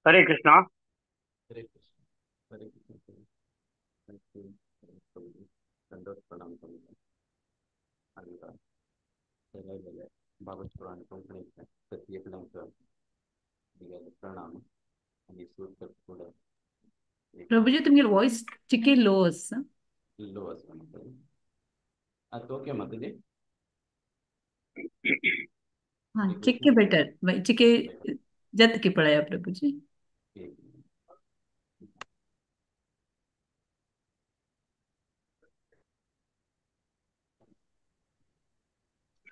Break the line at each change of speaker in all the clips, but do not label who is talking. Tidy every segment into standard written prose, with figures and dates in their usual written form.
Hare Krishna.
Hare Krishna. Hare Krishna. Thank you. दंडवत प्रणाम तुमकां। आनी गेले भागवत पुराण कोंकणींतलें प्रत्येकल्यांक दिगेले प्रणाम आनी सूर फुडें.
प्रभुजी तुमगे वॉयस चिके लो आसा.
लो आसा म्हाका. आतां ओके माताजी?
हाँ, चिक्के बेटर, चिके जत की पढ़ाया प्रभुजी.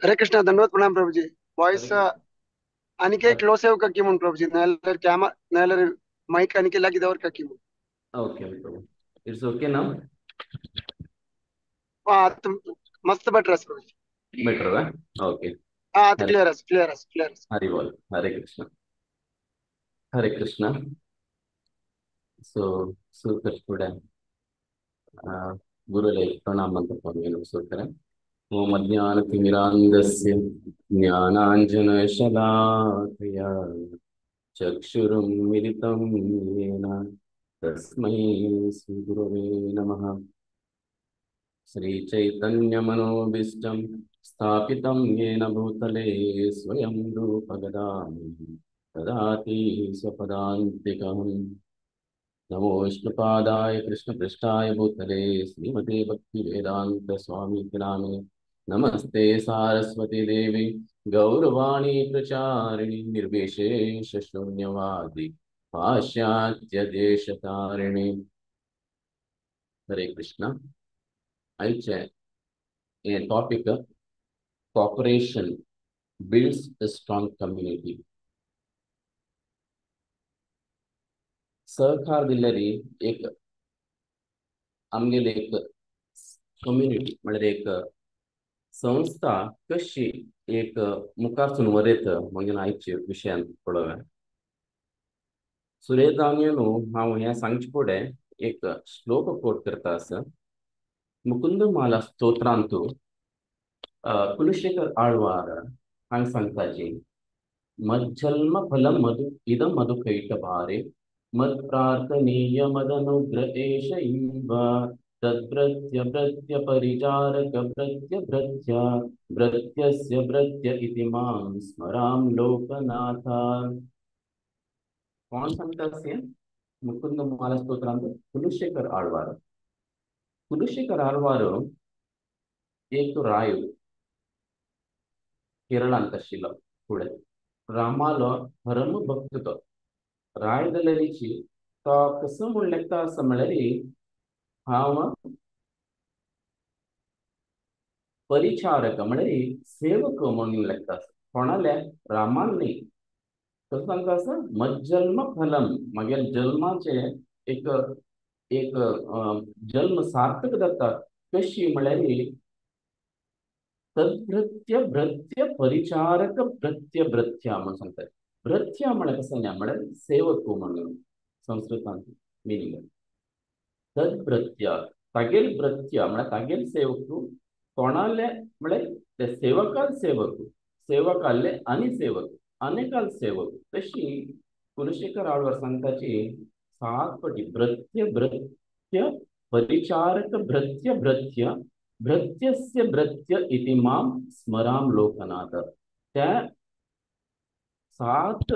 हरे कृष्णा, दंडवत प्रणाम प्रभुजी. वॉइस अनिके क्लोज सेव कक्की मुन प्रभुजी, नाल्यार कैमरा नाल्यार माइक अनिके लागी दवर कक्की मुन.
Okay Prabhu, it's okay now?
हां, तुम मस्त बेटर है प्रभुजी.
बेटर है, ओके.
हां, तो क्लियर है, क्लियर है, क्लियर है.
हरि बोल. हरे कृष्ण, हरे कृष्ण. सो सुकर स्टूडेंट गुरुले प्रणाम मंत्र पढ़ेंगे. सुकर ओम अज्ञानतिमिरान्धस्य ज्ञानाञ्जनशलाकया चक्षुरुन्मीलितं येन तस्मै श्रीगुरवे नमः. श्रीचैतन्यमनोभीष्टं स्थापितं येन भूतले स्वयं रूपगदां ददाति स्वपदान्तिकम्. नमो विष्णुपादाय कृष्णपृष्ठाय भूतले श्रीमते भक्तिवेदांत स्वामी नामिने. नमस्ते सारस्वती देवी गौरवाणी प्रचारिणी निर्विशेष शून्यवादी पाश्चात्य देशतारिणी. हरे कृष्ण. आयचे हे topic cooperation builds a strong community. सहकार दिल्यारी एक आमगेली एक कम्युनिटी म्हळ्यार एक संस्था कशी एक मुखारसून वरेत मागीर आयचे विशयान पळोवया. सुरेदान हांव हें सांगचे फुडें एक श्लोक कोट करता आसा. मुकुंदमाला स्तोत्रांतू कुलशेखर आळवार हांगा सांगता जी मज्जल्म फलम मधु इदं मधु कैटभारे मत्प्रार्थनीय मदनुग्रहेश इव तद्भृत्य भृत्य परिचारक भृत्य भृत्य भृत्यस्य भृत्य इति मां स्मराम लोकनाथ. कोण सांगता असे मुकुंद माला स्तोत्रांत कुलशेखर आळवार. कुलशेखर आळवार एक राय केरळांत आशिल्लो. फुडें रामालो परम भक्त तो राय दलरीची तो कसो म्हूण लेखता आसा म्हळ्यार हांव परिचारक म्हळ्यार सेवक म्हणून लेखता आसा. कोणाले? रामान न्ही. कसो सांगता आसा मज्जल्म फलम मागीर जल्माचे एक एक जल्म सार्थक जाता. कशी म्हळ्यार तद्भृत्य भृत्य परिचारक भृत्य भृत्य म्हणून सांगतात. भृत्य म्हळ्यार कसं न्ही म्हळ्यार सेवक म्हणून संस्कृतांत मिनिंग. तद्भृत्य तागेल भृत्य म्हळ्यार तागेल सेवक कोणाले म्हळ्यार ते सेवकाल सेवक सेवकाले आनी सेवक अनेकाल सेवक. तशी कुलशेखर आळवार सांगताची सात पटी भृत्य भृत्य परिचारक भृत्य भृत्य भृत्यस्य भृत्य इति मां स्मराम लोकनाथ. त्या सात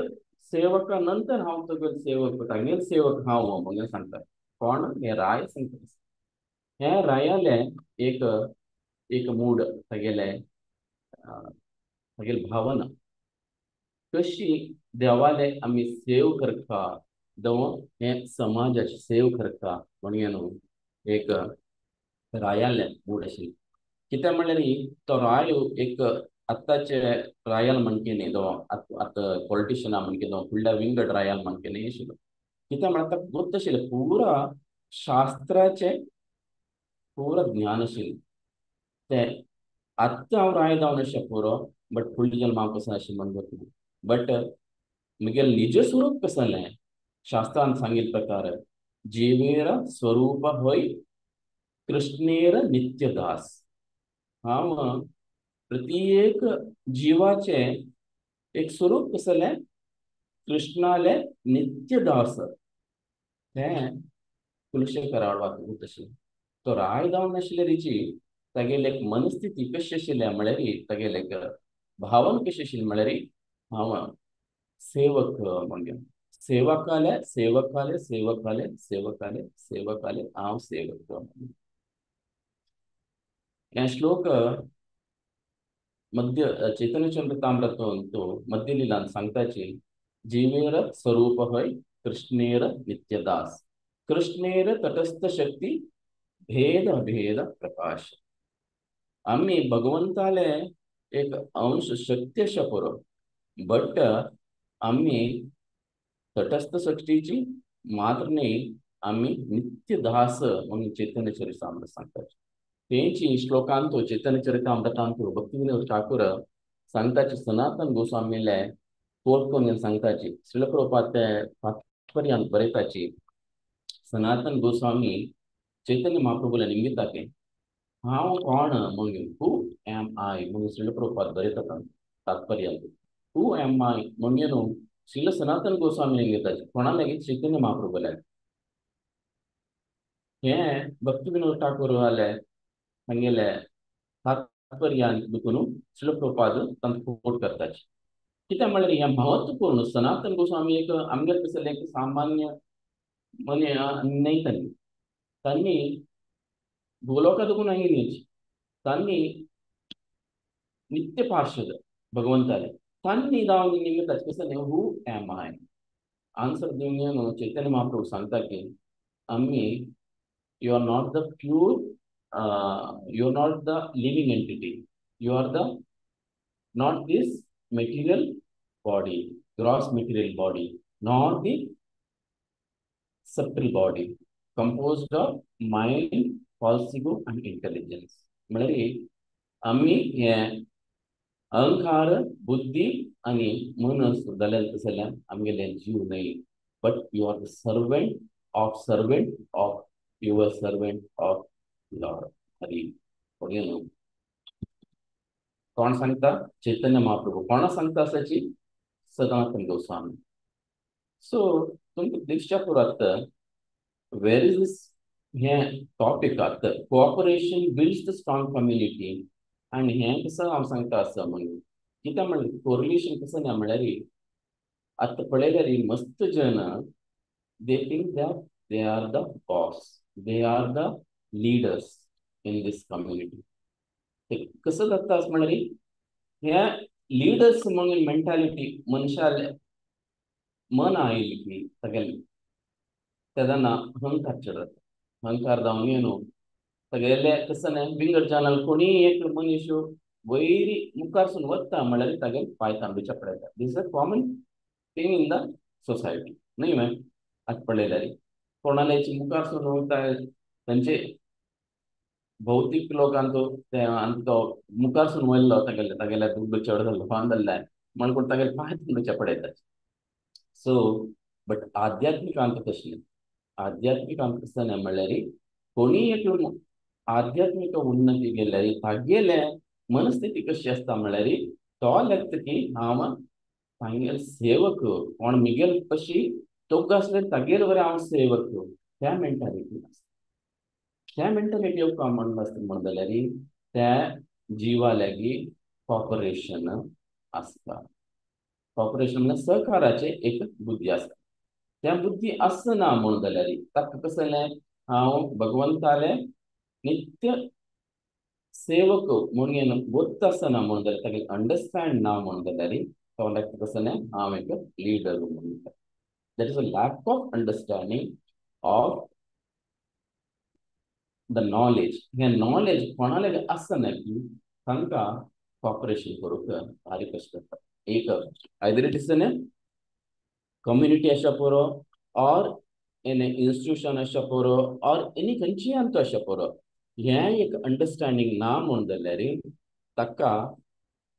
सेवका नंतर हांव तुगेलो सेवक तागेल सेवक हांव म्हणून सांगता. कोण? हे राय सांगता. हे रायाले एक एक मूड तागेले तागेले भावना कशी देवाले आमी सेव करता दव हे समाजाची सेव करता म्हणून एक रायाले मूड आशिल्लें. कित्याक म्हणल्यार तो राय एक आत्ताचे रायल म्हणके न्ही तो आतां पॉलिटिशियना म्हणके तो फुडल्या विंगड रायल म्हणके न्ही आशिल्लो. कित्याक म्हळ्यार ताका गोत्त आशिल्लें पुरा शास्त्राचें पुरा ज्ञान आशिल्लें. तें आत्तां हांव राय जावन अशें पुरो बट फुडले जल्म हांव कसो आशिल्लें म्हण गोत बट म्हगेलें निज स्वरूप कसलें शास्त्रान सांगिल्ले प्रकार जीवेर स्वरूप हय कृष्णेर नित्यदास. हांव प्रत्येक जिवाचें एक स्वरूप कसलें कृष्णाले नित्यदास हें कुलशेखर आळवाक तशें तो राय जावन आशिल्ले रिची तागेले एक मनस्थिती कशी आशिल्ल्या म्हळ्यार तागेले एक भावन कशी आशिल्ली म्हळ्यार हांव सेवक म्हणून सेवकाले सेवकाले सेवकाले सेवकाले सेवकाले हांव सेवक. हे श्लोक मध्य चैतन्य चंद्रताम्रतो मध्यलीलान सांगताची जीवेर स्वरूप हय कृष्णेर नित्यदास कृष्णेर तटस्थ शक्ती भेद भेद प्रकाश. आम्ही भगवंताले एक अंश शक्ती अशा पुरो बट आम्ही तटस्थ शक्तीची मात्र न्ही आम्ही नित्यदास म्हणून चैतन्य चरितामृत सांगतात. तेंची श्लोकांतो चैतन्य चरितामृतांतो भक्तिविनोद ठाकूर सांगताची सनातन गोस्वामीले कोट करून सांगताची श्रील प्रभुपाद तात्पर्यान बरयताची सनातन गोस्वामी चैतन्य महाप्रभूला निमित्ताके हांव कोण म्हणून हू एम I म्हणून श्रील प्रभुपाद बरयतात तात्पर्यान हू एम I म्हणून श्रील सनातन गोस्वामी निमित्ताचे कोणा लागीं चैतन्य महाप्रभूला हें भक्तिविनोद ठाकूर आले हांगेले तात्पर्यान देखून श्रील प्रभुपाद तांकां कोट करताचे. कित्याक म्हळ्यार हें महत्वपूर्ण सनातन गोस्वामी एक आमगेर कसलें एक सामान्य मनी न्हय तांणी तांणी गोलोका देखून आयिल्ली तांणी नित्य पार्षद भगवंताले तांणी जावन निमित्ताचे कसलें हू एम I answer दिवन न्हू चैतन्य महाप्रभू सांगता की आमी you are not the pure you are not the living entity you are the not this material body, gross material body, nor the subtle body composed of mind, false ego and intelligence. म्हळ्यार आमी हे अहंकार बुद्धी आनी मनस जाल्यार तसल्यार आमगेले जीव न्हय but you are the servant of your servant of Lord Hari. न्हू कोण सांगता चैतन्य महाप्रभू कोणा सांगता असाची सनातन गोस्वामी. सो तुमकां दिसच्या पुरात वेर is this हें टॉपीक आतां cooperation builds the strong community आनी हें कसो हांव सांगता आसा म्हणून कित्याक म्हणल्यार कोरिलेशन कसो ना म्हळ्यार आतां पळयल्यार मस्त जन they think that they are the boss, they are the leaders in this community. कसं जाता म्हणल्यार ह्या लिडर्स म्हणून मेंटालिटी मनशाले मन आयली की सगळ्यांनी तेन्ना अहंकार चड जाता. अहंकार जावन न्हू सगळेले कसं न्हय विंगड जाणां कोणीय एक मनीस वयरी मुखारसून वता म्हणल्यार तागेले पांय तांबडीच्या पडटा. This is a common thing in the society न्हय मॅम. आतां पळयल्यार कोणाल्याची मुखारसून वता तांचे भौतीक लोकांचो ते तो मुखारसून वयल्लो तागेले तागेले दुड्डो चड जाल्लो फान जाल्ले म्हण कोण तागेले पांय तांबडीच्या पडयता. सो बट आध्यात्मिकांत तशें न्हय. आध्यात्मिकांत कसं न्हय म्हणल्यार कोणीय एक आध्यात्मिक उन्नती गेल्यार तागेले मनस्थिती कशी आसता म्हणल्यार तो लेखता की हांव तांगेले सेवक कोण मिगेल कशी तोग आसल्यार तागेले बरें हांव सेवक त्या मेंटालिटी आसता. त्या मेंटालिटी येवपा म्हणून आसता म्हण जाल्यार त्या जिवा लागीं कॉपरेशन आसता. कॉपरेशन म्हणल्यार सहकाराचें एक बुद्धी आसता. त्या बुद्धी आसना म्हण जाल्यार ताका कसलें हांव भगवंताले नित्य सेवक म्हणून गोत्त आसना म्हण जाल्यार ताका अंडरस्टँड ना म्हण जाल्यार तो ताका कसलें हांव एक लिडर म्हणून. That is a lack of understanding of the knowledge. हें नॉलेज कोणाले आसना की तांकां कॉपरेशन करूंक भारी कश्ट जाता. एक either it is an community आशा पुरो ऑर एन इन्स्टिट्यूशन आशा पुरो ऑर एनी खंयचीय आमचो आशा पुरो हें एक अंडरस्टँडींग ना म्हूण जाल्यार ताका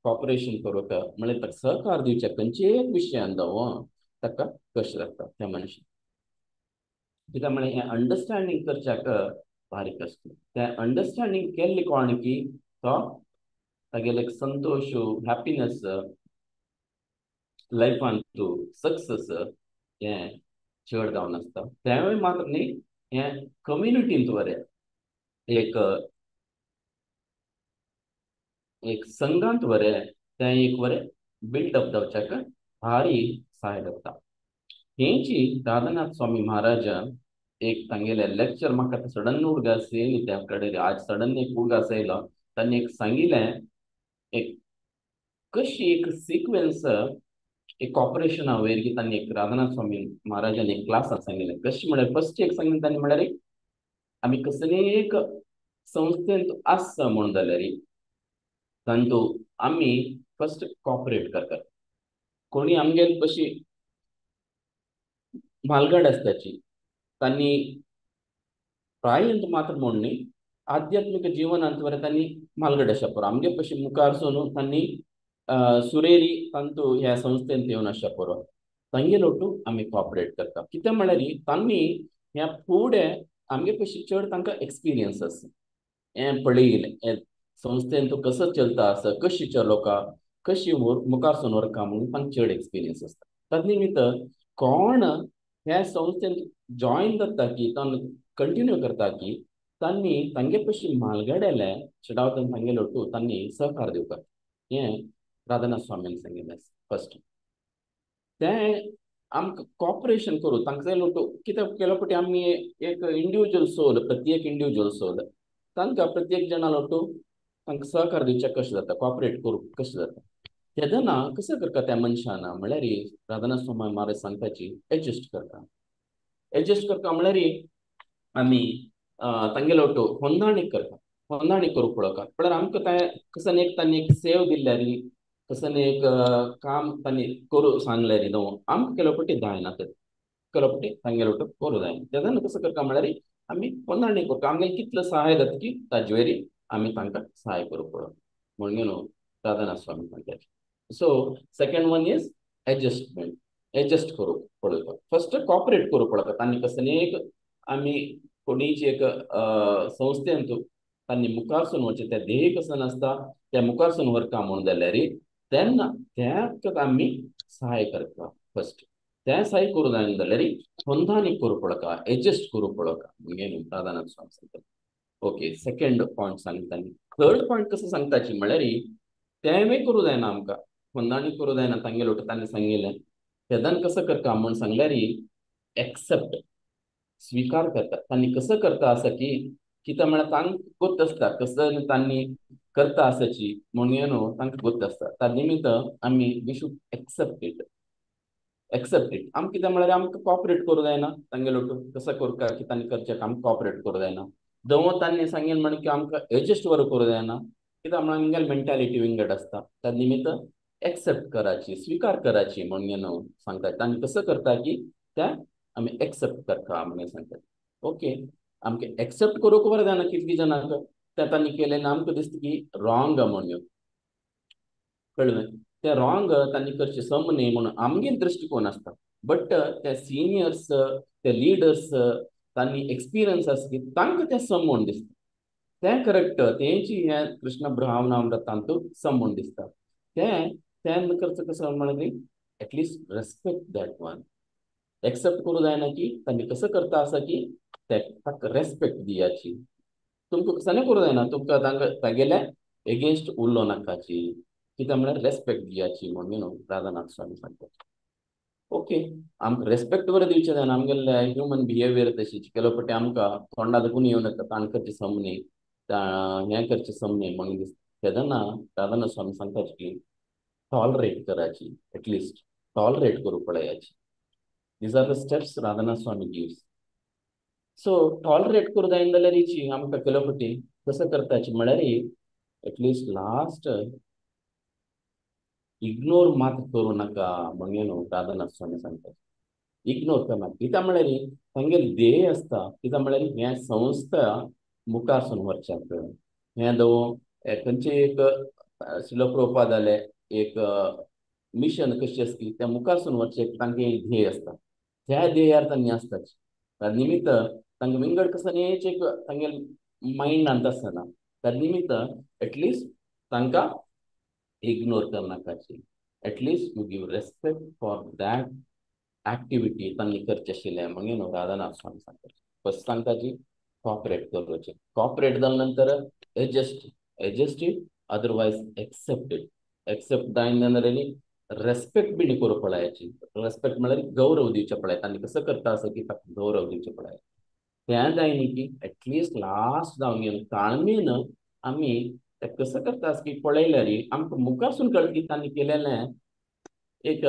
कॉपरेशन करूंक म्हणल्यार ताका सहकार दिवचें खंयचेय एक विशयान जावं ताका कश्ट लागता त्या मनशाक. कित्याक म्हणल्यार हें अंडरस्टँडींग करच्याक भारी कश्ट. तें अंडरस्टँडींग केल्लें कोण की तो तागेले एक संतोश हॅप्पीनस लायफान तूं सक्सेस हें चड जावन आसता. तेंवूय मात्र न्ही, हें कम्युनिटींत बरें एक एक संघांत बरें तें एक बरें बिल्डअप जावच्याक भारी सहाय जाता. हेंची राधानाथ स्वामी महाराजान एक तांगेलें लेक्चर म्हाका सडन उडगास येयली त्या कडेन, आज सडन एक उडगास येयलो. तांणी एक सांगिल्लें एक कशी एक सिक्वेन्स एक कॉपरेशना वयर की तांणी एक राधानाथ स्वामी महाराजान एक क्लासांत सांगिल्लें. कशी म्हळ्यार फर्स्ट एक सांगिल्लें तांणी म्हळ्यार आमी कसलेय एक संस्थेंत आसा म्हूण जाल्यार तांतू आमी फर्स्ट कॉपरेट करतात. कोणी आमगेर कशी म्हालगड आसताची तांणी प्रायंत मात्र म्हूण न्ही, आध्यात्मीक जिवनांत बरें तांणी म्हालगड आसा पुरो आमगे कशी मुखार सोनू तांणी सुरेरी तांतू ह्या संस्थेंत येवन आसा पुरो तांगे लोटू आमी कॉपरेट करता. कितें म्हळ्यार तांणी ह्या फुडें आमगे कशी चड तांकां एक्सपिरियन्स आसा, हें पळयलें हें संस्थेन तूं कसो चलता आसा, कशी चलोका, कशी मुखार सून व्हरका म्हणून तांकां चड एक्सपिरियन्स आसता. तद निमित्त कोण ह्या संस्थेन जॉयन जाता की तांकां कंटिन्यू करता की तांणी तांगे पशी म्हालगडेले चडावत तांगे लोटू तांणी सहकार दिवपाक हें राधानाथ स्वामीन सांगिल्लें फर्स्ट. तें आमकां कॉपरेशन करूं तांकां लोटू कित्याक केलो पटी आमी एक इंडिविज्युअल सोल, प्रत्येक इंडिविज्युअल सोल तांकां प्रत्येक जाणा लोटू तांकां सहकार दिवचें कशें जाता, कॉपरेट करूंक कशें जाता. तेन्ना कसो करता त्या मनशान म्हळ्यार राधानाथ स्वामी महाराज सांगताची एडजस्ट करता. एडजस्ट करता म्हळ्यार आमी तांगेलो लोटू होंदाणीक करता, होंदाणीक करूंक पळोवका. म्हळ्यार आमकां तें कसो एक तांणी एक सेव दिल्यार, कसो एक काम तांणी करूं सांगल्यार न्हू आमकां केलो पटी जायना, तें केलो पटी तांगेलो लोटू करूं जायना. तेन्ना कसो करता म्हळ्यार आमी होंदाणीक करता, आमगेलें कितलें सहाय जाता की ताजे आमी तांकां सहाय करूंक पळोवप म्हणून न्हू राधानाथ स्वामी सांगताचे. So second one is adjustment, adjust करूंक पळोवप. फर्स्ट कॉपरेट करूंक पळोवप तांणी कसो एक आमी कोणीची एक संस्थेंत तांणी मुखारसून वचचें त्या ध्येय कसो नासता त्या मुखारसून व्हरका म्हूण जाल्यार तेन्ना त्याक आमी सहाय करता. फर्स्ट तें सहाय करूं जायना जाल्यार होंदाणीक करूंक पळोवका, एडजस्ट करूंक पळोवका म्हणून राधानाथ स्वामी सांगता. ओके, सेकंड पॉयंट सांगता. थर्ड पॉयंट कसो सांगताची म्हळ्यार तेंवूय करूं जायना आमकां, होंदाणी करूं जायना तांगेलो लोटू तांणी सांगिल्लें. तेन्ना कसो करता म्हूण सांगल्यार एक्सेप्ट, स्वीकार करता. तांणी कसो करता आसा की कितें म्हळ्यार तांकां गोत्त आसता कसो तांणी करता आसाची म्हणून न्हू तांकां गोत्त आसता. त्या निमित्त आमी we should accept it, accept it. आमकां कितें म्हळ्यार आमकां कॉपरेट करूं जायना तांगेलो लोटू कसो करता की तांणी करचें आमकां कॉपरेट करूं जायना. दवो तांणी सांगेल म्हण की आमकां एडजस्ट बरो करूं जायना, कित्याक म्हळ्यार आमगेली मेंटालिटी विंगड आसता. त्या निमित्त एक्सेप्ट कराची, स्वीकार कराची म्हणून न्हू सांगता. तांणी कसो करता की त्या आमी एक्सेप्ट करता म्हणून सांगता. ओके, आमकां एक्सेप्ट करूंक बरें जायना कितलीं जाणांक तें तांणी केलें ना आमकां दिसता की रॉंग म्हणून, कळ्ळें? तें रॉंग तांणी करचें सम न्ही म्हणून आमगेल दृश्टिकोन आसता. बट ते सिनियर्स, ते लिडर्स तांणी एक्सपिरियन्स आसा की तांकां तें सम म्हूण दिसता, तें करेक्ट, तेंची हें कृष्ण ब्राह्मणामृतांत सम म्हूण दिसता. तें तें करचें कसो म्हणल्यार at least respect that one, accept करूं जायना की तांणी कसो करता आसा की ताका रेस्पेक्ट दियाची. तुमकां कसो करूं जायना, तुमकां तांकां तागेल्या एगेन्स्ट उरलो नाकाची, कित्याक म्हळ्यार रेस्पेक्ट दियाची म्हणून न्हू राधानाथ स्वामी सांगता. ओके, आमकां रेस्पेक्ट बरें दिवचें जायना, आमगेले ह्युमन बिहेवियर तशी केलो पटी आमकां तोंडा दुखून येवन येता, ताणें करचें सम न्ही, हें करचें सम न्ही म्हणून दिसता. तेन्ना राधानाथ स्वामी सांगता की टॉलरेट कराची, एटलिस्ट टॉलरेट करूंक पळयाची. These are the steps Radhanath Swami gives. So tolerate करूं जायना जाल्यार आमकां केलो पटी कसो करताची म्हळ्यार एटलिस्ट लास्ट इग्नोर मात करूं नाका म्हणून न्हू राधानाथ स्वामी सांगता. इग्नोर करना कित्याक म्हळ्यार तांगेलें ध्येय आसता, कित्याक म्हळ्यार हें संस्था मुखार सून व्हरच्याक हें दव खंयचें एक श्रील प्रभुपाद जालें एक मिशन कशी आसली त्या मुखार सून व्हरचें तांगे ध्येय आसता, त्या ध्येयार तांणी आसताची. त्या निमित्त तांकां विंगड कसो एक तांगेले मायंडांत आसना, त्या निमित्त एटलिस्ट तांकां ignore करनाकाची. At least you give respect for that activity तांणी करचें आशिल्लें म्हणून न्हू राधानाथ स्वामी सांगता. फर्स्ट सांगता जी कॉपरेट करोचें, कॉपरेट जाल्या नंतर adjust, adjust it, otherwise accept it. Accept जायना जाल्यार रेस्पेक्ट बी करूं पळयाची. रेस्पेक्ट म्हळ्यार गौरव दिवचें पळय, तांणी कसो करता आसा की ताका गौरव दिवचें पळय. तें जायना की एटलिस्ट लास्ट जावन घेवन ताळमेन आमी ते कसो करता आसा की पळयल्यार आमकां मुखारसून कळटा की तांणी केलेलें एक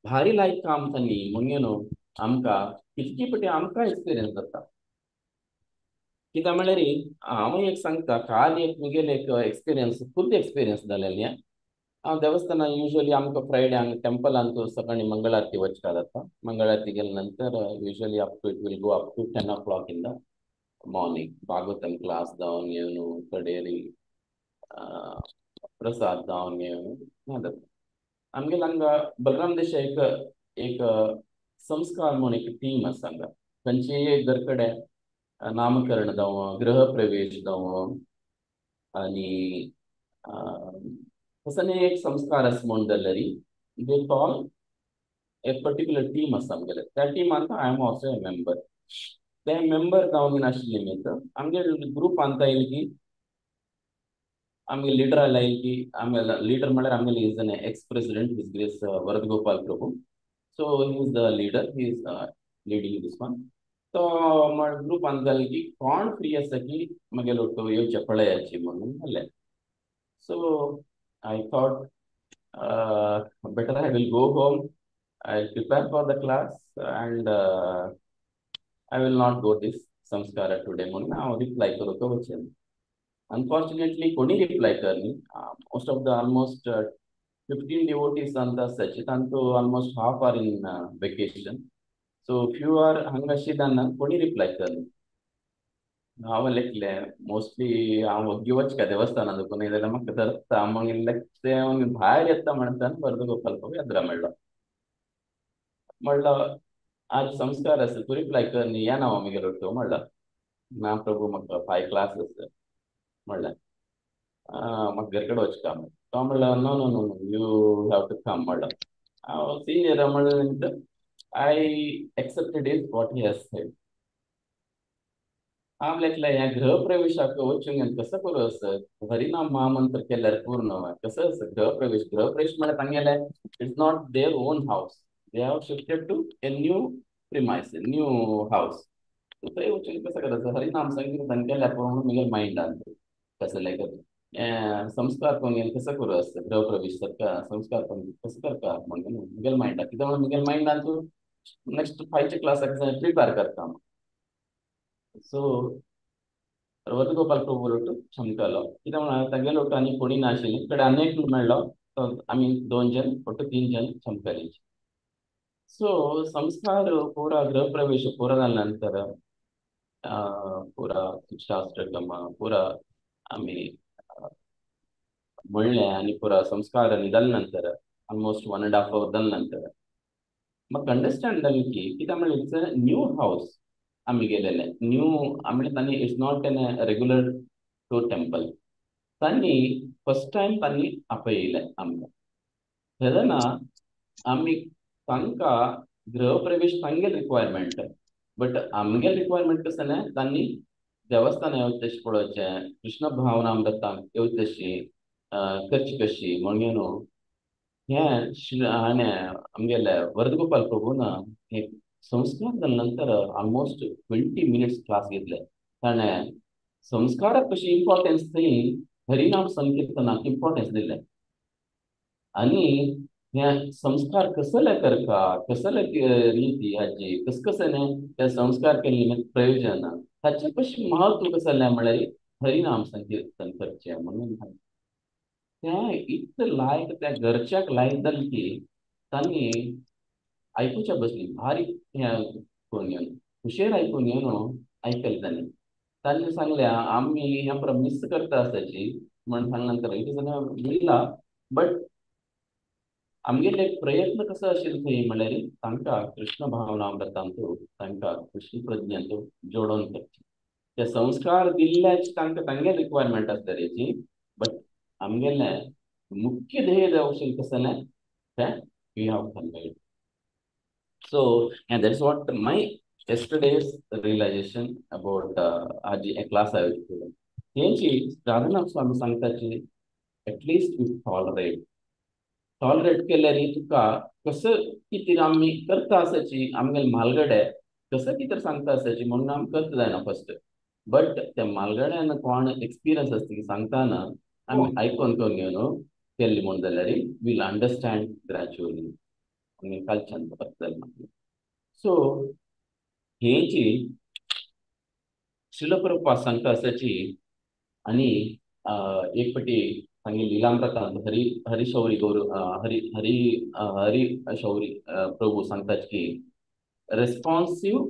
भारी लायक काम तांणी म्हणून न्हू आमकां कितके पटी आमकां एक्सपिरियन्स जाता. कित्याक म्हळ्यार हांव एक सांगता, काल एक म्हगेलें एक एक्सपिरियन्स, खुद्द एक्सपिरियन्स जालेलें. हांव देवस्थानान युजली आमकां फ्रायडे हांगा टेंपलांत सकाळीं मंगळ आरती वचपा जाता. मंगळ आरती गेले नंतर usually up to it will go up to 10 o'clock in the morning. Bhagavatam class जावन येवन कडेरी प्रसाद जावन येवन हें जाता. आमगेले हांगा बलराम देशाय एक एक संस्कार म्हूण एक टीम आसा हांगा. खंयचीय एक घर कडेन नामकरण जावं, गृहप्रवेश जावं आनी तसो एक संस्कार आसा म्हूण जाल्यार they call a particular team आसा आमगेले. त्या टिमांत I am also a member. ते मेंबर जावन आशिल्ले निमित्त आमगे ग्रुपांत येयले की आमगे लिडर आयले की आमगे लिडर म्हळ्यार आमगेले is an ex president his grace Varad Gopal Prabhu. So he is the leader, he is leading this one. तो ग्रुपांत जालें की कोण फ्री आसा की म्हगेलो तो येवचे पळयाची म्हणून जालें. So I thought better I will go home, I will prepare for the class and I will not go this samskara today म्हणून हांव रिप्लाय करूंक वचें. अनफॉर्च्युनेटली कोणी रिप्लाय करनी. Most of the almost 15 devotees आमकां आसाची, तांचो almost half are in vacation. So few are हांगा आशिल्ल्यान कोणी रिप्लाय करनी. हांव लेखलें मोस्टली हांव वग्गी वचका देवस्थानांत कोणी जाल्यार म्हाका धरता मागीर लेखलें भायर येता म्हणटा वरद गोपाल प्रभू यात्रा मेळ्ळो. म्हणलो आज संस्कार आसा तूं रिप्लाय कर न्ही, या ना आमगेलो तो म्हणलो. ना प्रभू म्हाका 5 क्लास आसा म्हणलें. म्हाका घर कडेन वचका तो म्हणलो no no no you have to come म्हणलो. हांव सिनियर म्हणलें नंतर I accepted is what he has said. हांव लेखलें ह्या गृहप्रवेशाक वचूंक कसो करूं असं हरिनाम महामंत्र केल्यार पूर्ण कसो आसा गृहप्रवेश. गृहप्रवेश म्हळ्यार तांगेलें it's not their own house, they have shifted to a new premise, new house. थंय वचून कसो करायचो हरिनाम संकीर्तन केल्यार पूर्ण म्हणून म्हगेल्या मायंडान कसं लायक संस्कार करून कसो करूं आसता गृहप्रवेश सारका संस्कार करून कसो करता म्हणून म्हगेल्या मायंडान कित्याक म्हणून म्हगेल्या मायंडान तूं नेक्स्ट 5 क्लासाक प्रिपेर करता. सो वरद गोपाल प्रभू लोटू चमकलो कित्याक म्हणून तागेलो लोटू आनी कोणी नाशिल्ली कडेन आनी एक मेळ्ळो आमी 2 जण ಒಟ್ಟು 3 जण चमकली. सो संस्कार पूरा गृहप्रवेश पूरा जाल्या नंतर पुरा शिक्षाष्टकम पुरा आमी म्हणलें आनी पुरा संस्कार आनी जाल्या नंतर ऑलमोस्ट 1.5 our जाल्या नंतर म्हाका अंडरस्टँड जालें की कित्याक म्हणल्यार it's a new house आमी गेलेले न्यू आमी तांणी it's not an regular to temple. तांणी फर्स्ट टायम तांणी आपयलें आमकां तेन्ना आमी तांकां गृहप्रवेश तांगेल रिक्वायरमेंट बट आमगेल रिक्वायरमेंट कसं न्ही तांणी देवस्थान येवचें तशें पळोवचें कृष्ण भावनामृतांक येवचें तशी करची कशी म्हणून न्हू हें हाणें आमगेले वरदगोपाल प्रभून हे संस्कार जाल्या नंतर ऑलमोस्ट 20 मिनिट्स क्लास घेतले. ताणें संस्काराक कशी इम्पॉर्टन्स थंय हरिनाम संकीर्तनाक इम्पॉर्टन्स दिलें आनी हे संस्कार कसले करता कसले रीती हाची कस कसं त्या संस्कार केल्ले प्रयोजन ताचें कशें महत्व कसलें म्हळ्यार हरिनाम संकीर्तन करचें म्हणून तें इतलें लायक त्या घरच्याक लायक जालें की तांणी आयकुच्या बसली बारीक हें करून घेवन हुशेर आयकून घेवन आयकलें तांणी. तांणी सांगलें आमी हें पुरो मिस करता आसाची म्हण सांगल्या नंतर it is Birla but आमगेले प्रयत्न कसो आशिल्लो थंय म्हणल्यार तांकां कृष्ण भावनामृतांत तांकां कृष्ण प्रज्ञांत जोडोवन करचें. ते संस्कार दिल्ल्याची तांकां तांगेले रिक्वायरमेंट आसता तेची बट आमगेलें मुख्य ध्येय जावं कसलें तें we have conveyed. So and that is what my yesterday's realization about हाजी क्लास आयोजित केलं. हेची राधानाथ स्वामी सांगताची at least you tolerate. Tolerate केल्यार तुका कसं कितें आमी करता आसाची आमगेले म्हालगडे कसं कितें सांगता आसाची म्हणून आमी करता जायना फर्स्ट. बट त्या म्हालगड्यान कोण एक्सपिरियन्स आसता की सांगताना आमी आयकोन करून घेवन केल्ली म्हूण जाल्यार वील अंडरस्टँड ग्रॅज्युअली आमी कालच्यान जालें मागीर. सो हेची श्रील प्रभुपाद सांगता आसाची आनी एक फावटी सांगे लिलामृतांत हरी हरिशौरी गौर हरी हरी हरिशौरी प्रभू सांगतात की रेस्पॉन्सिव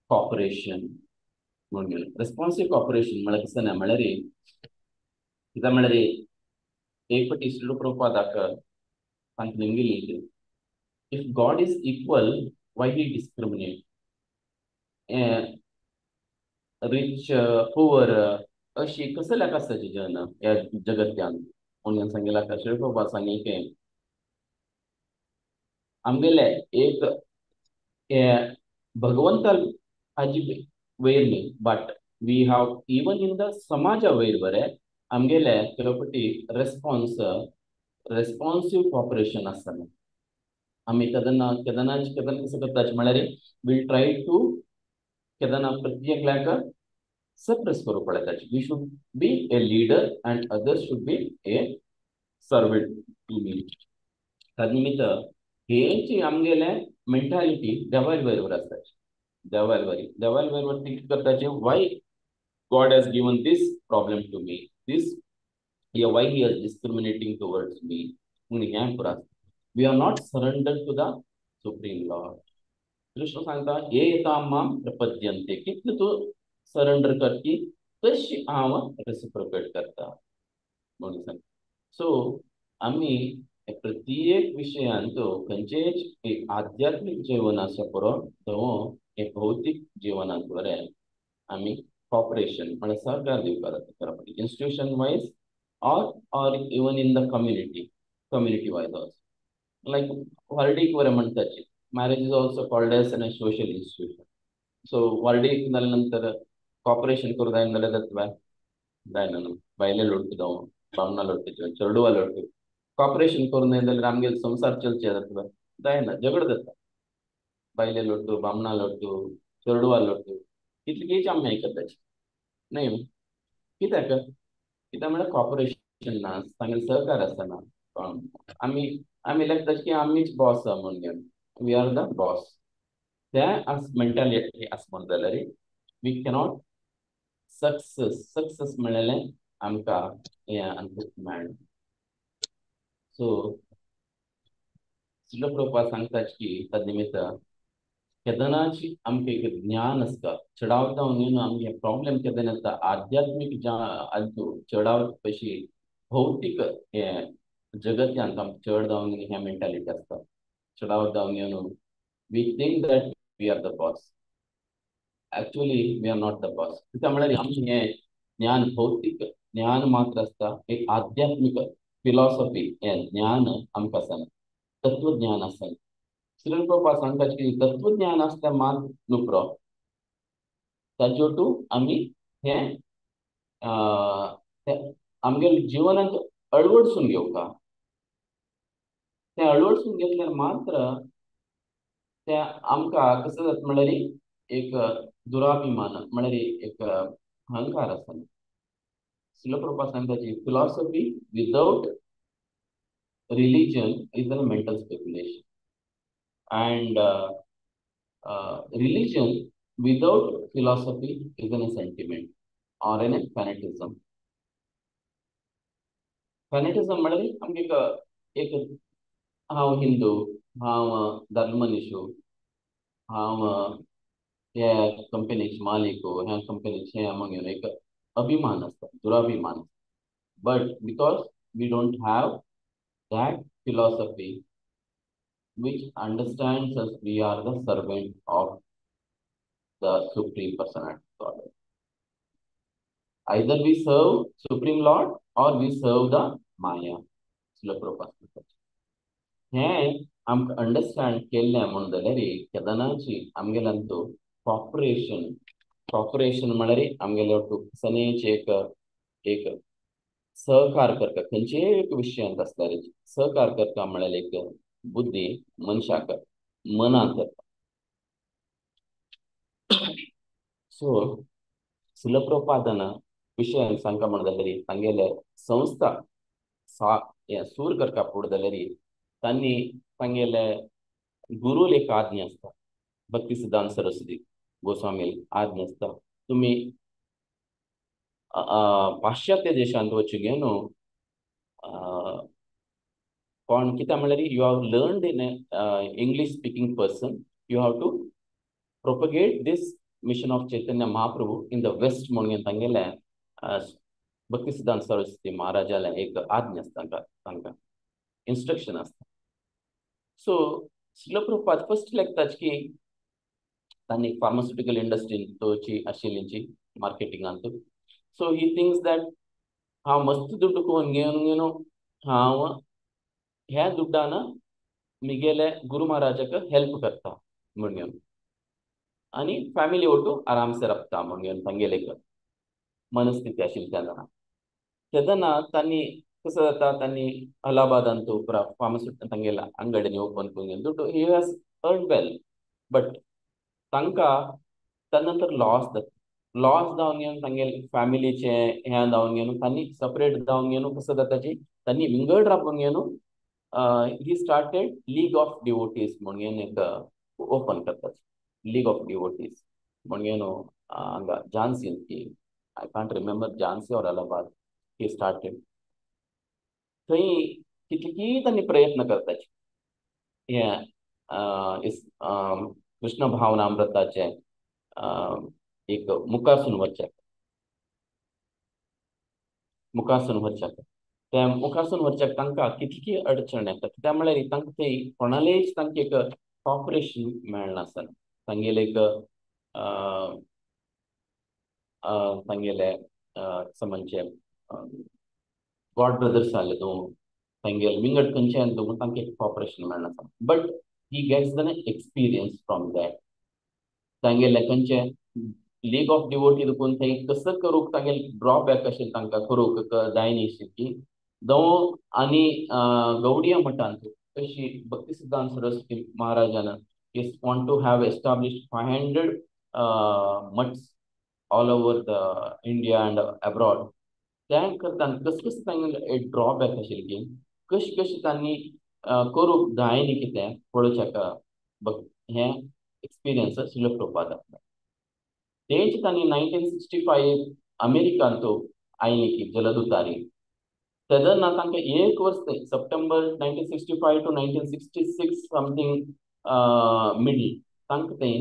कॉपरेशन म्हणून. रेस्पॉन्सिव कॉपरेशन म्हळ्यार कसं ना म्हळ्यार कित्याक म्हळ्यार एक फावटी श्रील प्रभुपादाक सांगली गेली if God is equal why he discriminate rich poor अशी कसल्याक आसताची जन ह्या जगत्यान म्हणून सांगितला श्रील प्रभुपाद सांगे की आमगेले एक भगवंता हाजी वयर न्ही but we have even in the समाजा वयर बरें आमगेले ಕೆಲವು फावटी रेस्पॉन्स रेस्पॉन्सिव कॉपरेशन आसतना आमी केदना केदना केदना कसं करताचे म्हळ्यार वील ट्राय टू केदना प्रत्येकल्याक सप्रेस करूंक पळयताचे. We should be a leader and others should be a servant to me. ताजे निमित्त हेची आमगेले मेंटालिटी देवाल बरोबर आसताची. देवाल बरी देवाल बरोबर think करताचे why God has given this problem to me, this why he is discriminating towards me म्हणून हें पुरो आसता. We are not surrender to the supreme lord. Krishna सांगता हे येता माम प्रपद्यंते कितले तूं सरेंडर कर की तशी हांव रेसिप्रोकेट करता म्हणून सांगता. सो आमी प्रत्येक विशयांत खंयचेच एक आध्यात्मीक जीवन आसा पुरो तो एक भौतीक जीवनांत बरें आमी कॉपरेशन म्हळ्यार सहकार दिवपाक जाता खरें institution wise or even in the community community wise also. Like व्हर्डीक बरें म्हणटाची marriage is also called as an social institution. So व्हर्डीक जाल्या नंतर कॉपरेशन करूं जायना जाल्यार जाता जायना न्हू बायले लोटू जावं बामणां लोटू चेडवां लोटू कॉपरेशन करूं जाय जाल्यार आमगेले संवसार चलचे जाता जायना झगड जाता. बायले लोटू बामणां लोटू चेडवां लोटू कितलीच आमी आयकताची न्हय कित्याक कित्याक म्हळ्यार कॉपरेशन ना तांगेलें सहकार आसना. आमी आमी लेखता की आमीच बॉस आहा म्हणून घेवन we are the boss त्या मेंटालिटी आसा म्हणून जाल्यार we cannot success success म्हणलें आमकां हें आमकां मेळना. सो श्रील प्रभुपाद सांगता की ताजे निमित्त केदनाची आमकां एक ज्ञान आसता चडावत न्हू आमगे प्रॉब्लेम केदना येता आध्यात्मीक चडावत कशी भौतीक हें जगत्यांत आमकां चड जावन हें मेंटालिटी आसता. चडावत जावन न्हू we think that we are the boss, actually we are not the boss. कित्याक म्हळ्यार आमी हें ज्ञान भौतीक ज्ञान मात्र आसता एक आध्यात्मीक फिलॉसॉफी हें ज्ञान आमकां आसना तत्वज्ञान आसना. श्रील प्रभुपाद सांगता की तत्वज्ञान आसल्यार मात न्हू पुरो ताजे टू आमी हें आमगेले जिवनांत अळवडसून घेवका. तें अळवडसून घेतल्यार मात्र तें आमकां कसं जाता म्हळ्यार एक दुराभिमान म्हळ्यार एक अहंकार आसना. श्रील प्रभुपाद सांगता की philosophy without religion is a mental speculation and religion without philosophy is an sentiment or an fanatism. Fanatism म्हळ्यार आमगे एक हांव हिंदू हांव धर्मनिशू हांव ह्या कंपनीचे मालीक ह्या कंपनीचे हें म्हणून एक अभिमान आसता दुराभिमान आसता. But because we don't have that philosophy which understands us we are the servant of the Supreme Personality of Godhead. Either we serve Supreme Lord or we serve the Maya. Srila Prabhupada. हें आमकां understand केल्लें म्हूण जाल्यार केदनाची आमगेल्यान तो corporation, corporation म्हळ्यार आमगेले सनेच एक एक सहकार करता, खंयचेय एक विशयांत आसल्यार सहकार करता म्हळ्यार एक बुद्धी मनशाक मनांत येता. सो श्रील प्रभुपादान विशयान सांगता म्हण जाल्यार तांगेले संस्था सा सूर करता फुडें जाल्यार तांणी तांगेले गुरूल एक आज्ञा आसता, भक्ती सिद्धांत सरस्वती गोस्वामी आज्ञा आसता, तुमी पाश्चात्य देशांत वचून घेवन कोण कित्याक म्हणल्यार you have learned in English speaking person, you have to propagate this mission of Chaitanya Mahaprabhu in the west म्हणून तांगेले भक्ती सिद्धांत सरस्वती महाराजाले एक आज्ञा आसता, तांकां इन्स्ट्रक्शन आसता. सो श्रील प्रभुपाद फर्स्ट लेखताच की तांणी फार्मास्युटिकल इंडस्ट्रीन तोची आशिल्ली मार्केटिंगांत. सो he thinks that हांव मस्त दुड्ड कोवन घेवन घेवन हांव ह्या दुड्डान मिगेले गुरू महाराजाक हेल्प करता म्हूण घेवन आनी फॅमिली ओटू आरामसे राबता म्हूण घेवन तांगेले मनस्थिती आशिल्ली तेन्ना. तेन्ना तांणी कसो जाता, तांणी अलाहाबादांत फार्मास्युटिकल तांगेल्या अंगड्यांनी ओपन करून घेवन दुड्ड he has earn well, but तांकां त्या नंतर लॉस जाता. लॉस जावन घेवन तांगेले फॅमिलीचे हें जावन घेवन तांणी सपरेट जावन घेवन कसो जाता जी तांणी विंगड राबून घेवन he started league of devotees म्हणून घेवन एक ओपन करतात, लीग ऑफ डिवोटीज म्हणून घेवन हांगा Jhansi, I can't remember Jhansi or Allahabad he started. थंय कितलीय तांणी प्रयत्न करतात हे कृष्ण भावनामृताचे एक मुखासून वचचे, मुखासून वचचे, त्या मुखासून वचच्याक तांकां कितली अडचण येता. कित्याक म्हळ्यार तांकां थंय कोणालेच तांकां एक कॉपरेशन मेळनासना, तांगेले एक तांगेले म्हणचे गॉड ब्रदर्स आसले तूं तांगेले विंगड खंयचे तूं तांकां एक corporation मेळनासना. But he gets the experience from that. तांगेले खंयचे लीग ऑफ डिवोटी देखून थंय कसो करूंक तांगेले ड्रॉबॅक अशें तांकां करूंक जायना की दव आनी गौडिया मठांत अशी भक्ती सिद्धांत Saraswati महाराजान is want to have establish 500 mutts all over the India and abroad. तें करतना कशें कशें तांगेले ड्रॉबॅक आशिल्ली की कशें कशें तांणी करूंक जायना कितें पळोवच्याक हें एक्सपिरियन्स श्रील प्रभुपादाक. तेच तांणी 1965 अमेरिकांत आयली की जलदूतारी, तेन्ना तांकां एक वर्स सप्टेंबर 1965 टू 1966 समथींग मिडल तांकां थंय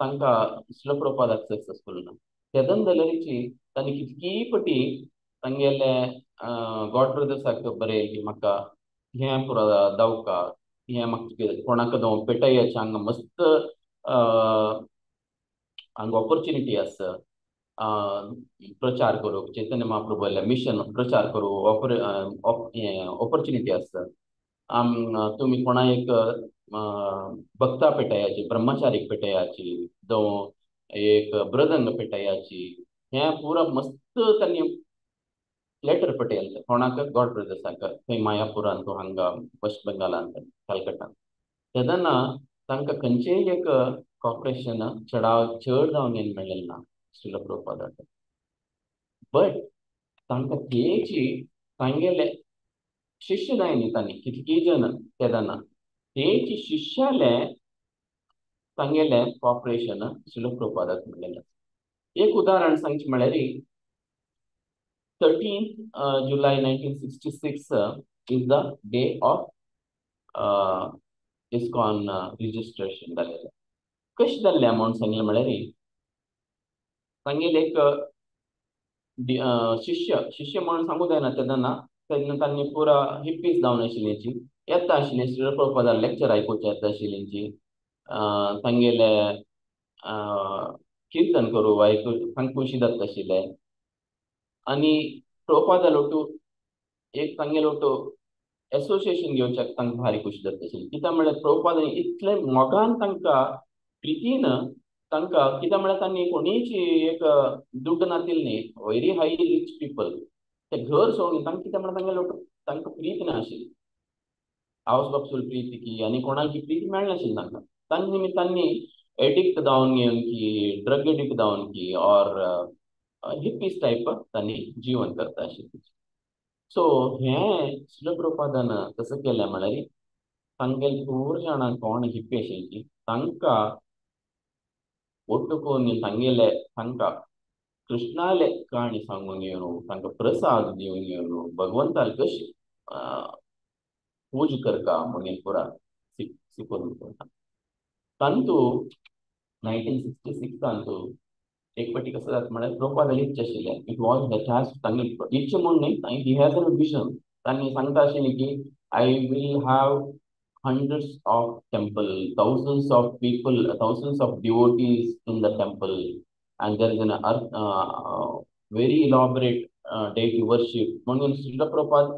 तांकां श्रील प्रभुपादाक सक्सेसफूल ना. तेदन जाल्यारीची तांणी कितकी पटी तांगेले गॉड ब्रदर्साक बरयलें की म्हाका हें पुरो दावका, हें म्हाका कोणाक दव पेटयाचें हांगा मस्त हांगा ऑपॉर्च्युनिटी आसा प्रचार करूंक, चैतन्य महाप्रभूले मिशन प्रचार करूंक ऑपॉर्च्युनिटी आसा. तुमी कोणा एक भक्ता पेटयाची, ब्रह्मचारीक पेटयाची, जावं एक ब्रदंग पेटयाची, हें पुरा मस्त तांणी लेटर पेटयलें कोणाक गॉड ब्रदर्साक थंय मायापुरांत हांगा वेस्ट बेंगालांत कलकत्तांत. तेन्ना तांकां खंयचेय एक कॉपरेशन चड जावन मेळ्ळें ना श्रील प्रभुपादाक. बट तांकां तेची तांगेले शिष्य जाय न्ही तांणी कितकी जन तेन्ना तेची शिष्याले तांगेले कॉपरेशन श्रील प्रभुपादाक मेळ्ळें. एक उदाहरण सांगचें म्हळ्यार 13 July 1966 is the day of ISKCON registration जालेलें. कशें जाल्लें म्हूण सांगलें म्हळ्यार तांगेले एक शिष्य, शिष्य म्हणून सांगूं जायना तेन्ना, तेन्ना तांणी पुरा हिप्पीज जावन आशिल्ली येता आशिल्ली श्रील प्रभुपादार लेक्चर आयकुचें येता आशिल्ली, तांगेले किर्तन करूं आयकू तांकां खुशी जाता आशिल्लें. आनी प्रभुपादा लोटू एक तांगेलो लोटू एसोसिएशन घेवच्याक तांकां भारी खुशी जाता आशिल्ली. कित्याक म्हळ्यार प्रभुपादान इतले मोगान तांकां प्रितीन तांकां कित्याक म्हळ्यार तांणी कोणीच एक दुड्ड नातिल्ली न्ही, व्हेरी हाय रिच पिपल, ते घर सोडून तांकां कित्याक म्हळ्यार तांगेले तांकां प्रीत नाशिल्ली, आवस बापसूल प्रीती की आनी कोणाची प्रीत मेळनाशिल्ली तांकां. तांचे निमित्तांनी एडिक्ट जावन घेवन की ड्रग एडिक्ट जावन की ऑर हिप्पीस टायप तांणी जीवन करता आशिल्लें. सो हें श्रील प्रभुपादान कसो केलें म्हळ्यार तांगेले थोर जाणां कोण हिप्पी आशिल्ली तांकां ಒಟ್ಟು करून तांगेले तांकां कृष्णाले काणी सांगून घेवन तांकां प्रसाद दिवन घेवन भगवंताले कशी पूज करका म्हणून पुरा शिकोवन करता. तांतू 1966 एक पटी कसं जाता म्हळ्यार प्रभुपादाली इच्छा आशिल्ली, it was the task तांगे इच्छा म्हूण न्ही, he has a vision. तांणी सांगता आशिल्ली की I will have hundreds of temple, thousands of people, thousands of devotees in the temple, and there is an very elaborate deity worship. म्हणून Srila Prabhupada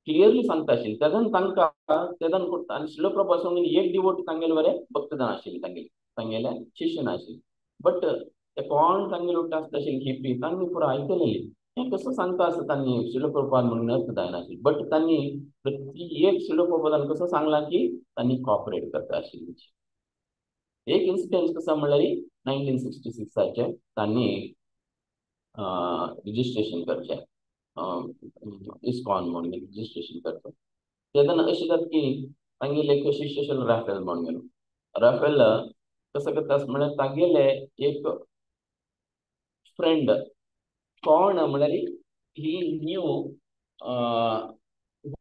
clearly सांगता आशिल्ली. तेदन तांकां तेदन आनी श्रील प्रभुपाद सांगून एक डिवोटी तांगेले बरे भक्तजन आशिल्ले, तांगेले तांगेले शिष्य आशिल्ले, बट ते कोण तांगेले उठ्ठा आसता आशिल्ली हिप्पी तांणी पुरा आयकलेली. हें कसो सांगता आसता तांणी श्रील प्रभुपाद म्हणून अर्थ जायनाशिल्लो, बट तांणी प्रति एक श्रील प्रभुपादान कसो सांगलां की तांणी कॉपरेट करता आशिल्ली. एक इन्सिडंट कसो म्हणल्यार 1966 तांणी रजिस्ट्रेशन करचें इस्कॉन म्हणून रजिस्ट्रेशन करचें. तेन्ना अशें जाता की तांगेले एक शिष्य आशिल्लो राफेल म्हणून. राफेल कसो करता म्हळ्यार तांगेले एक फ्रेंड कोण म्हळ्यार he knew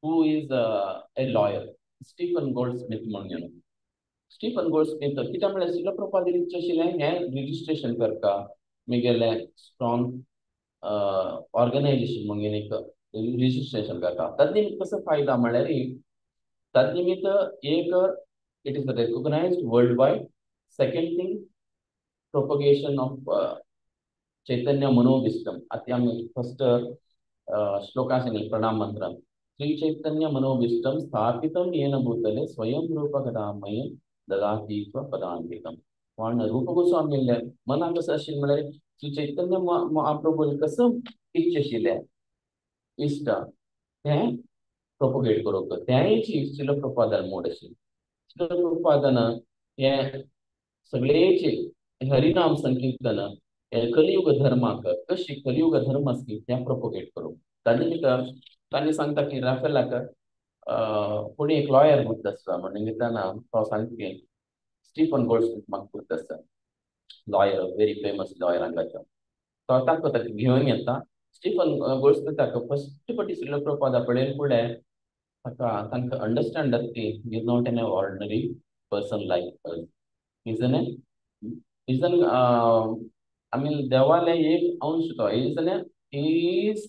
who is a lawyer, Stephen Goldsmith म्हणून. स्टीफन गोल्डस्मिथ कित्याक म्हळ्यार श्रील प्रभुपादाली इच्छा आशिल्लें हें रजिस्ट्रेशन करता मुगेलें स्ट्रॉंग ऑर्गनायजेशन म्हणून एक रजिस्ट्रेशन करता. ताजे निमित्त कसो फायदा म्हळ्यार ताजे निमित्त एक it is recognised world wide, second thing propagation of Chaitanya मनोभीष्टम. आतां आमी फर्स्ट श्लोका सांगले प्रणाम मंत्रान, श्री चैतन्य मनोभीष्टम स्थापितं येन भूतले स्वयं रूप कदामयं ददाति पदांतिकम. पण रूप गोस्वामीले मनाक कसं आशिल्लें म्हळ्यार श्री चैतन्य महाप्रभू कसं इच्छा आशिल्लें इश्ट तें प्रोपोगेट करूंक, तेंय श्रील प्रभुपादान मोड आशिल्लें. श्रील प्रभुपादान हें सगळेचे हरिनाम संकीर्तन कलियुग धर्माक कशी कलियुग धर्म आसली तें प्रोपोगेट करूंक. ताजे निमित्त तांणी सांगता की राफेलाक कोणी एक लॉयर गुर्त आसता म्हणून घेतना तो सांगता की स्टीफन गोल्डस्मिथ म्हाका गुर्त आसता, लॉयर, व्हेरी फेमस लॉयर हांगाचो. तो ताका ताका घेवन येता. स्टीफन गोल्डस्मिथाक फर्स्ट पटी श्रील प्रभुपादा पळयन फुडें ताका तांकां अंडरस्टँड जाता की he is not an ordinary person like us, is an is an I mean देवाले एक अंश तो is an is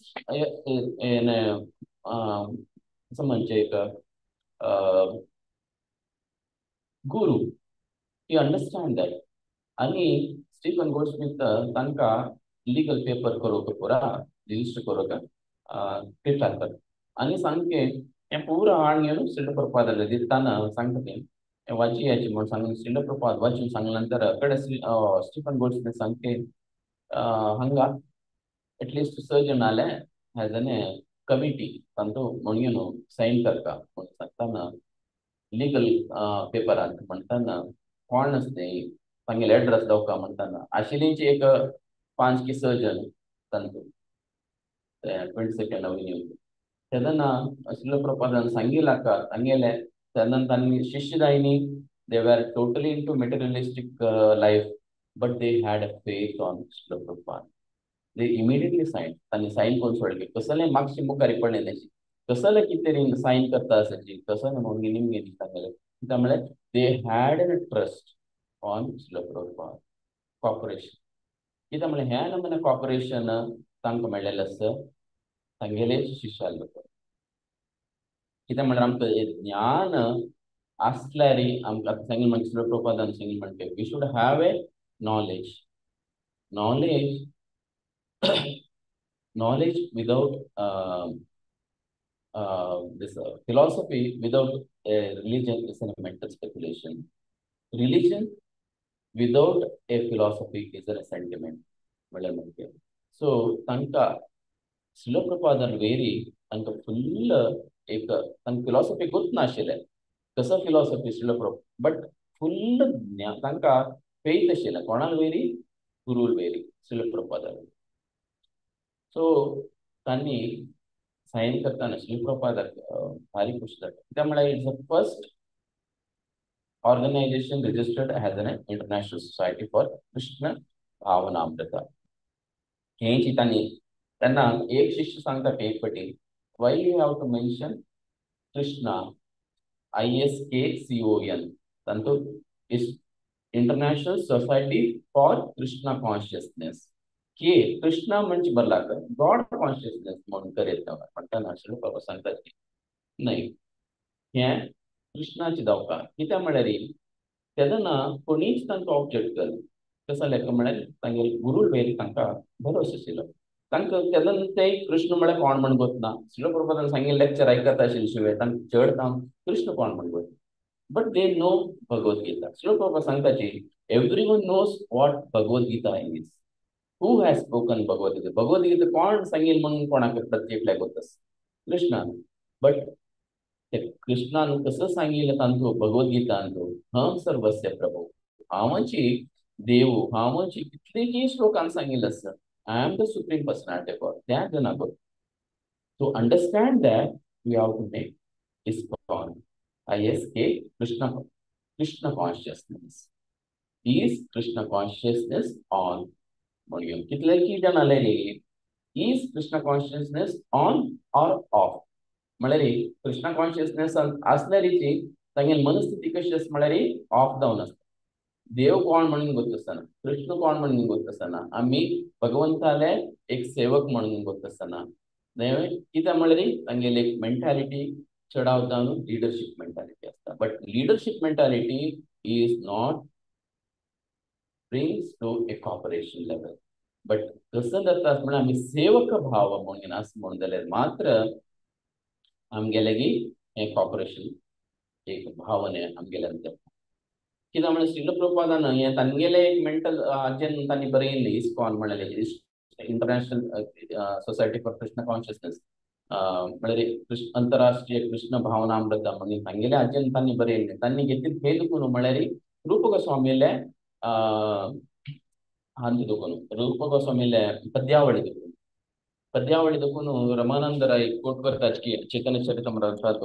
असं म्हणजे एक गुरु, ही अंडरस्टँड that. आनी स्टीफन गोल्डस्मिथ तांकां लिगल पेपर करूंक पुरा रजिस्टर करूंक प्रिफर करता आनी सामकें हें पुरा हाड घेवन श्रील प्रभुपादाले दिताना सांगता तें वाचयाचे म्हणून सांगून श्रील प्रभुपाद वाचून सांगल्या नंतर कडे स्टीफन गोल्डस्मिथ सामकें हांगा एटलिस्ट स जाणांले हॅज एन कमिटी तांचो म्हणून सायन करता म्हणून सांगताना लिगल पेपरांत म्हणटाना कोण आसता तांगेले एड्रेस दावका म्हणटाना आशिल्लींची एक 5 की 6 जण तांचो 22nd avenue. तेन्ना श्रील प्रभुपादान सांगिल्लें तांगेले तेन्ना तांणी शिष्य जायनी, they were totally into materialistic life, but they had a faith on Srila Prabhupada. They immediately sign. तांणी सायन करून सोडले, कसलें मागशे मुखार पडलें तशी कसलें कितें तरी सायन करता आसाची कसलें म्हणून निमगेली तांगेले. कित्याक म्हळ्यार they had an trust on Srila Prabhupada cooperation. कित्याक म्हळ्यार ह्या नमुने कॉपरेशन तांकां मेळ्ळेलें आसा तांगेले शिष्याले लोक. कित्याक म्हळ्यार आमकां ज्ञान आसल्यार आमकां आतां सांगलें म्हणजे श्रील प्रभुपादान सांगलें म्हणटा we should have a knowledge. Knowledge knowledge without This philosophy without a religion is a mental speculation. Religion without a philosophy is a sentiment म्हणल्यार म्हणजे. सो तांकां श्रील प्रभुपादान वेरी तांकां फुल्ल एक तांकां फिलॉसॉफी गोत नाशिल्लें, कसो philosophy Srila Prabhu, but full तांकां फेथ आशिल्लें कोणाक वेरी, गुरूल वेरी, श्रील प्रभुपादा. सो तांणी सायन करताना श्रील प्रभुपादाक भारी खुश जाता, कित्याक म्हळ्यार it's the first organization registered as an international society for Krishna Bhavanamrita. हेंची तांणी तेन्ना एक शिष्य सांगता एक पटी, why you have to mention Krishna ISKCON, तांतूत international society for Krishna consciousness, K Krishna म्हणजे बदलाक गॉड कॉन्शियसनेस म्हणून करयता म्हणटाना श्रील प्रभुपाद सांगता की न्हय, हें कृष्णाची दावका. कित्याक म्हळ्यार तेन्ना कोणीच तांकां ऑब्जेक्ट करना, कसो लेख म्हळ्यार तांगेले गुरू वयर तांकां भरोसो आशिल्लो. तांकां तेन्ना ते कृष्ण म्हळ्यार कोण म्हण गोत ना, श्रील प्रभुपादान सांगिल्लें लेक्चर आयकता आशिल्ले शिवाय तांकां चड तांकां कृष्ण कोण म्हण गोत, but they know Bhagavad Gita. Srila Prabhupada सांगताची everyone knows what Bhagavad Gita is, who has spoken Bhagavad Gita. Bhagavad Gita कोण सांगील म्हणून कोणाक प्रत्येक गोत आसा, कृष्णान. बट कृष्णान कसं सांगितलं तांतू भगवद्गीतांतू, हम सर्वस्य प्रभु, हांवची देव, हांवची कितलेकी श्लोकान सांगितलं आसा, I am the supreme personality of God. त्या जनाक to understand that you have to make ISKCON, ISK Krishna, Krishna consciousness. Is Krishna consciousness on म्हणून कितले की जण आलेली, is Krishna consciousness on or off म्हळ्यार कृष्ण कॉन्शियसनेस आसल्यारीची तांगेली मनस्थिती कशी आसा म्हळ्यार ऑफ जावन आसता. देव कोण म्हणून गोत आसतना, कृष्ण कोण म्हणून गोत आसतना, आमी भगवंताले एक सेवक म्हणून गोत आसतना न्हय, कित्याक म्हळ्यार तांगेली एक मेंटालिटी चडावत जावन लिडरशीप मेंटालिटी आसता. But leadership mentality is not brings to a corporation level. But कसं जाता म्हळ्यार आमी सेवक भाव म्हणून आसा म्हणून जाल्यार मात्र आमगेले की हें कॉपरेशन एक भावने आमगेले जाता. कित्याक म्हळ्यार श्रील प्रभुपादान हें तांगेलें एक मेंटल हाजेन तांणी बरयिल्लें इस्कॉन म्हणलें, international society for Krishna consciousness म्हळ्यार कृष्ण अंतरराष्ट्रीय कृष्ण भावनामृत म्हणून तांगेले हाजेन तांणी बरयिल्लें. तांणी घेतिल्लें थंय दुखून म्हळ्यार रूप गोस्वामीले हांतू दुखून, रूप गोस्वामीले पद्यावळी दुखून, पद्यावळी दुखून रमानंद राय कोट करतात की चैतन्य चरितमृतांत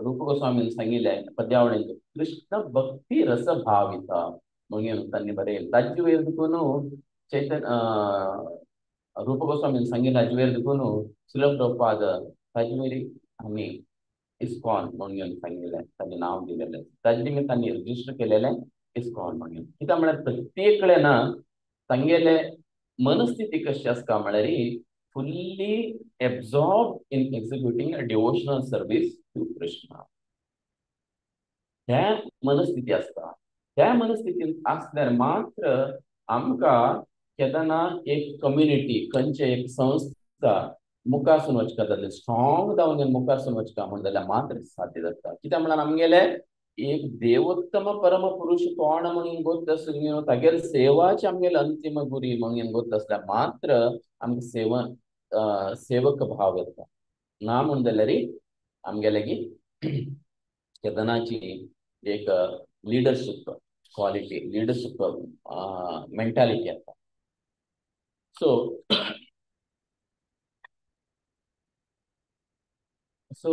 रूप गोस्वामीन सांगिल्लें पद्यावळींत कृष्ण भक्ती रस भाविता म्हणून तांणी बरयलें. ताजे वयर दुखून चैतन्य रूप गोस्वामीन सांगिल्लें ताजे वयर दुखून श्रील प्रभुपाद ताजे वयर आमी इस्कॉन म्हणून सांगिल्लें, तांणी नांव दिलेलें, ताजे निमित्त तांणी रजिस्टर केलेलें इस्कॉन म्हणून. कित्याक म्हळ्यार प्रत्येक कडेन तांगेले मनस्थिती कशी आसता म्हळ्यार fully absorb in executing a devotional service to Krishna. ह्या मनस्थिती आसता. त्या मनस्थितीन आसल्यार मात्र आमकां केन्ना एक कम्युनिटी, खंयचे एक संस्था मुखारसून वचका जातलें, स्ट्रॉंग जावन मुखारसून वचका म्हण जाल्यार मात्र साध्य जाता. कित्याक म्हळ्यार आमगेले एक देवोत्तम परम पुरुष कोण म्हणून गोत आसून तागेले सेवाची आमगेले अंतिम गुरी म्हणून गोत आसल्यार मात्र आमकां सेवा सेवक भाव येता. ना म्हण जाल्यार आमगेले की केदनाची एक लिडरशीप क्वालिटी, लिडरशीप मेंटालिटी येता. सो सो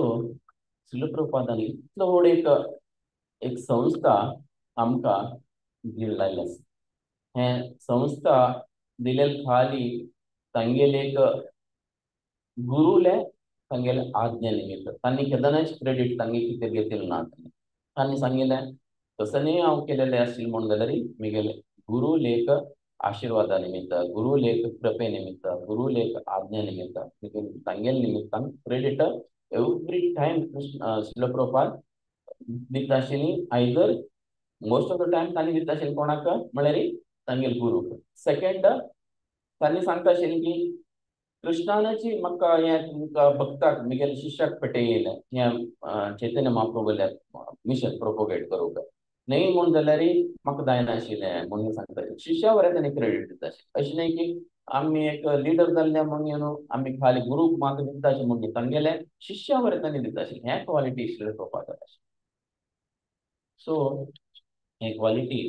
श्रील प्रभुपादान इतलो व्हड एक एक संस्था आमकां दिल्ली आसा. हें संस्था दिलेले खाली तांगेले एक गुरुले तांगेले आज्ञे निमित्त, तांणी केन्नाच क्रेडीट तांगे कितें घेतिल्लें ना. तांणी सांगिल्लें तसं न्ही हांव केलेलें आशिल्लें म्हणून जाल्यार म्हगेले गुरुले एक आशिर्वादा निमित्त, गुरुले एक कृपे निमित्त, गुरुले एक आज्ञे निमित्त, तांगेले निमित्तान credit every time Srila Prabhupada दिता आशिल्ली. Either most of the time तांणी दिता आशिल्लें कोणाक म्हळ्यार तांगेले गुरूक. सेकंड तांणी सांगता आशिल्लें की कृष्णानाची म्हाका हें तुमकां भक्ताक मिगेल शिष्याक पेटयलें हें चैतन्य महाप्रभुल्या मिशन प्रोपोगेट करूंक न्हय म्हूण जाल्यार म्हाका जायनाशिल्लें म्हणून सांगता. शिष्या वरें ताणें क्रेडीट दिता अशें न्हय की आमी एक लिडर जाल्ले म्हणून न्हू आमी खाली गुरूक मात दिता अशें म्हणून तांगेले शिष्या वरें ताणें दिता आशिल्लें. हें क्वॉलिटी श्रील प्रभुपाद आशिल्लें. सो हे क्वॉलिटी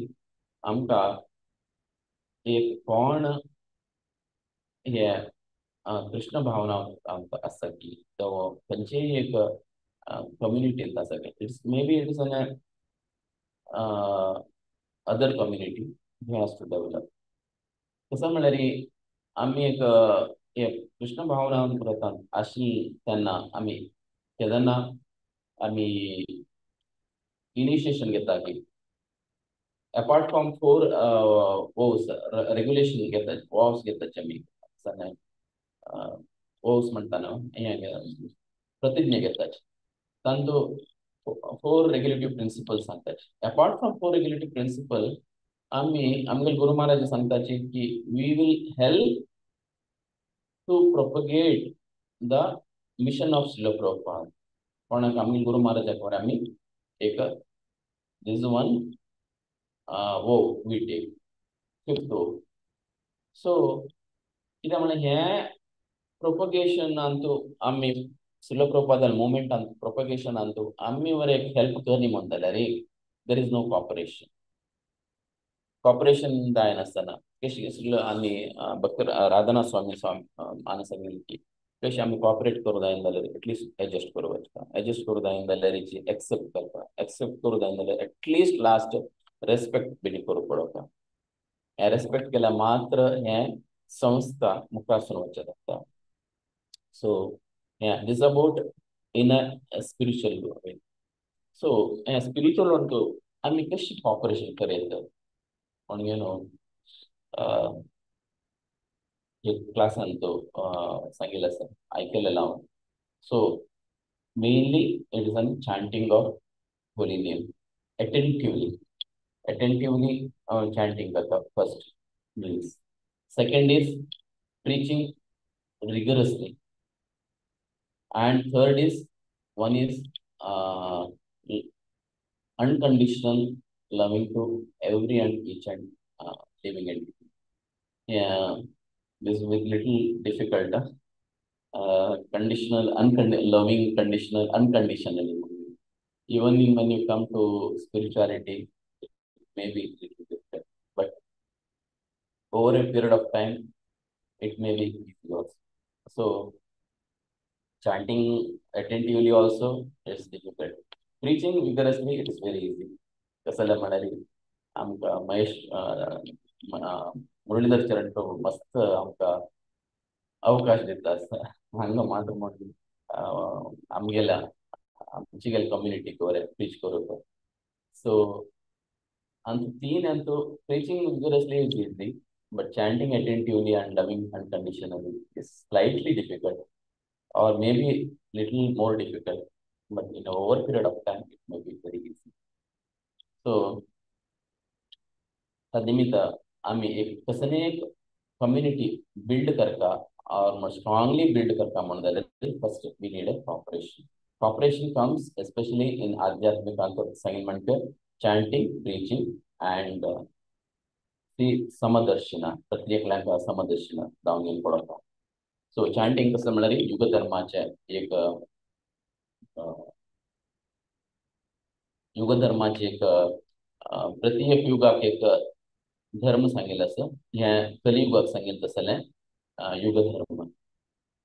आमकां एक कोण हे कृष्ण भावना आमकां आसा की तो खंयचेय एक कम्युनिटींत आसा it's may be it is an other community he has to develop. कसो म्हणल्यार आमी एक कृष्ण भावना व्रतांत आशिल्ली तेन्ना आमी केन्ना आमी इनिशिएशन घेता की apart from four vows regulation घेता वोव्स घेताचे आमी वोव्स म्हणटा न्हू हें प्रतिज्ञा घेताचे तांतू फोर रेग्युलेटिव्ह प्रिंसिपल सांगताचे. Apart from four regulative principle आमी आमगेले गुरू महाराज सांगताचे की we will help to propagate the mission of Srila Prabhupada. कोणाक आमगेले गुरू महाराजाक बरें आमी एक this one vow we take fifth vow. So कित्याक म्हणल्यार हें प्रोपगेशनांतू आमी श्रील प्रभुपादान मुवमेंटान प्रोपगेशनांतू आमी वर एक हेल्प करनी म्हणटा जाल्यार there is no cooperation. Cooperation जायनासतना कशी श्रील आनी भक्त राधना स्वामी स्वामी मानस सांगिल्लें की कशी आमी कॉपरेट करूं जायना जाल्यार एटलिस्ट एडजस्ट करूं वचता एडजस्ट करूं जायना जाल्यार एक्सेप्ट करता एक्सेप्ट करूं जायना जाल्यार एटलिस्ट लास्ट रेस्पेक्ट बीन करूं पडता. हें रेस्पेक्ट केल्यार मात्र हें संस्था मुखार वचत आसता. सो हें this about in a spiritual way. So हें स्पिरिच्युअल म्हणटू आमी कशी कॉपरेशन करयत म्हणून न्हू एक क्लासान तो सांगिल्लें आसा आयकलें हांव. So mainly it is an chanting of holy name attentively attentively chanting करता first means. Second is preaching rigorously and third is one is unconditional loving to every and each and living entity. Yeah, this is little difficult. Conditional, loving conditional, unconditionally. Even when you come to spirituality, it may be little difficult, but over a period of time, it may be easy also. So, chanting attentively also is difficult. Preaching vigorously, it is very easy. कसं म्हणाली आमकां महेश मुरलीधर चरण प्रभू मस्त आमकां अवकाश दिता आसता हांगा मात्र म्हणून आमगेल्या आमची गेले कम्युनिटीक बरें प्रीच करूंक. सो आनी तीन Antu preaching vigorously is easy but chanting attentively and loving unconditionally is slightly difficult or may be little more difficult but in over period of time it may be very easy. So तदनिमित्त आमी एक कसने एक community build करता और strongly build करता म्हणून जाल्यार first we need a cooperation. Cooperation comes especially in आध्यात्मिक सांगीन म्हणजे chanting preaching and ती समदर्शिना प्रत्येकल्यांक समदर्शिना जावन घेवन पडता. सो चांटींग कसं म्हणल्यार युगधर्माचें एक युगधर्माचे एक प्रत्येक युगाक एक धर्म सांगिल्लो आसा. हें कलियुगाक सांगिल्लें तसलें युगधर्म.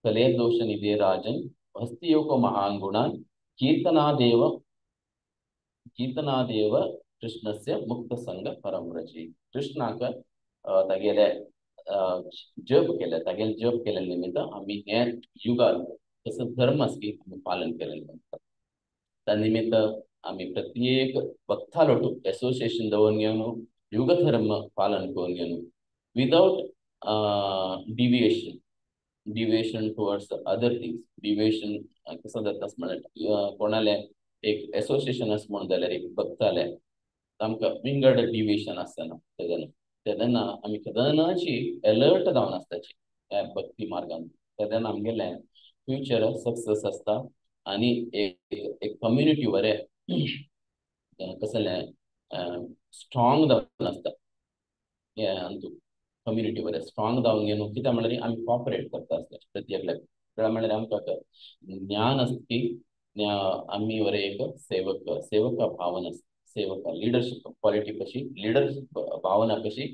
कले दोश निधे राजन हस्तियोग महान गुणान कीर्तनादेव कीर्तनादेव कृष्णस्य मुक्त संग परमरजी. कृष्णाक तागेले जप केले तागेले जप केले निमित्त आमी हे युगाक तसो धर्म आसा की आमी पालन केलें म्हणटात. त्या निमित्त आमी प्रत्येक भक्ता लोटू एसोसिएशन दवरून घेवन युगधर्म पालन करून घेवन without deviation deviation towards other things. Deviation कसं जाता म्हणल्यार कोणाले एक एसोसिएशन आसा म्हणून जाल्यार एक भक्ताले आमकां विंगड डिविएशन आसतना तेन्ना तेन्ना आमी केन्नाची एलर्ट जावन आसताची ह्या भक्ती मार्गान. तेन्ना आमगेलें फ्युचर सक्सेस आसता आनी एक एक कम्युनिटी बरें कसलें स्ट्रॉंग जावन आसता. कम्युनिटी बरें स्ट्रॉंग जावन न्हू कित्याक म्हणल्यार आमी कॉपरेट करता आसता प्रत्येकल्याक. म्हणल्यार आमकां ज्ञान आसता की आमी बरें एक सेवक सेवका भावना आसता, सेवका लिडरशीप क्वॉलिटी कशी, लिडरशीप भावना कशी,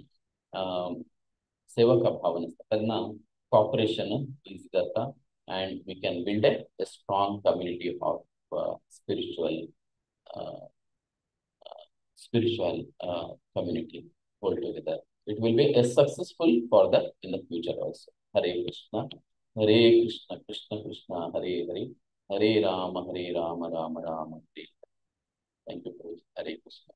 सेवका भावना आसता. तेन्ना कॉपरेशन इजी जाता and we can build a strong community of spiritual community all together. It will be a successful for the in the future also. Hare Krishna, Hare Krishna, Krishna Krishna, Hare Hare, Hare Rama, Hare Rama, Rama Rama, Hare Hare. Thank you, Prabhu. Hare Krishna.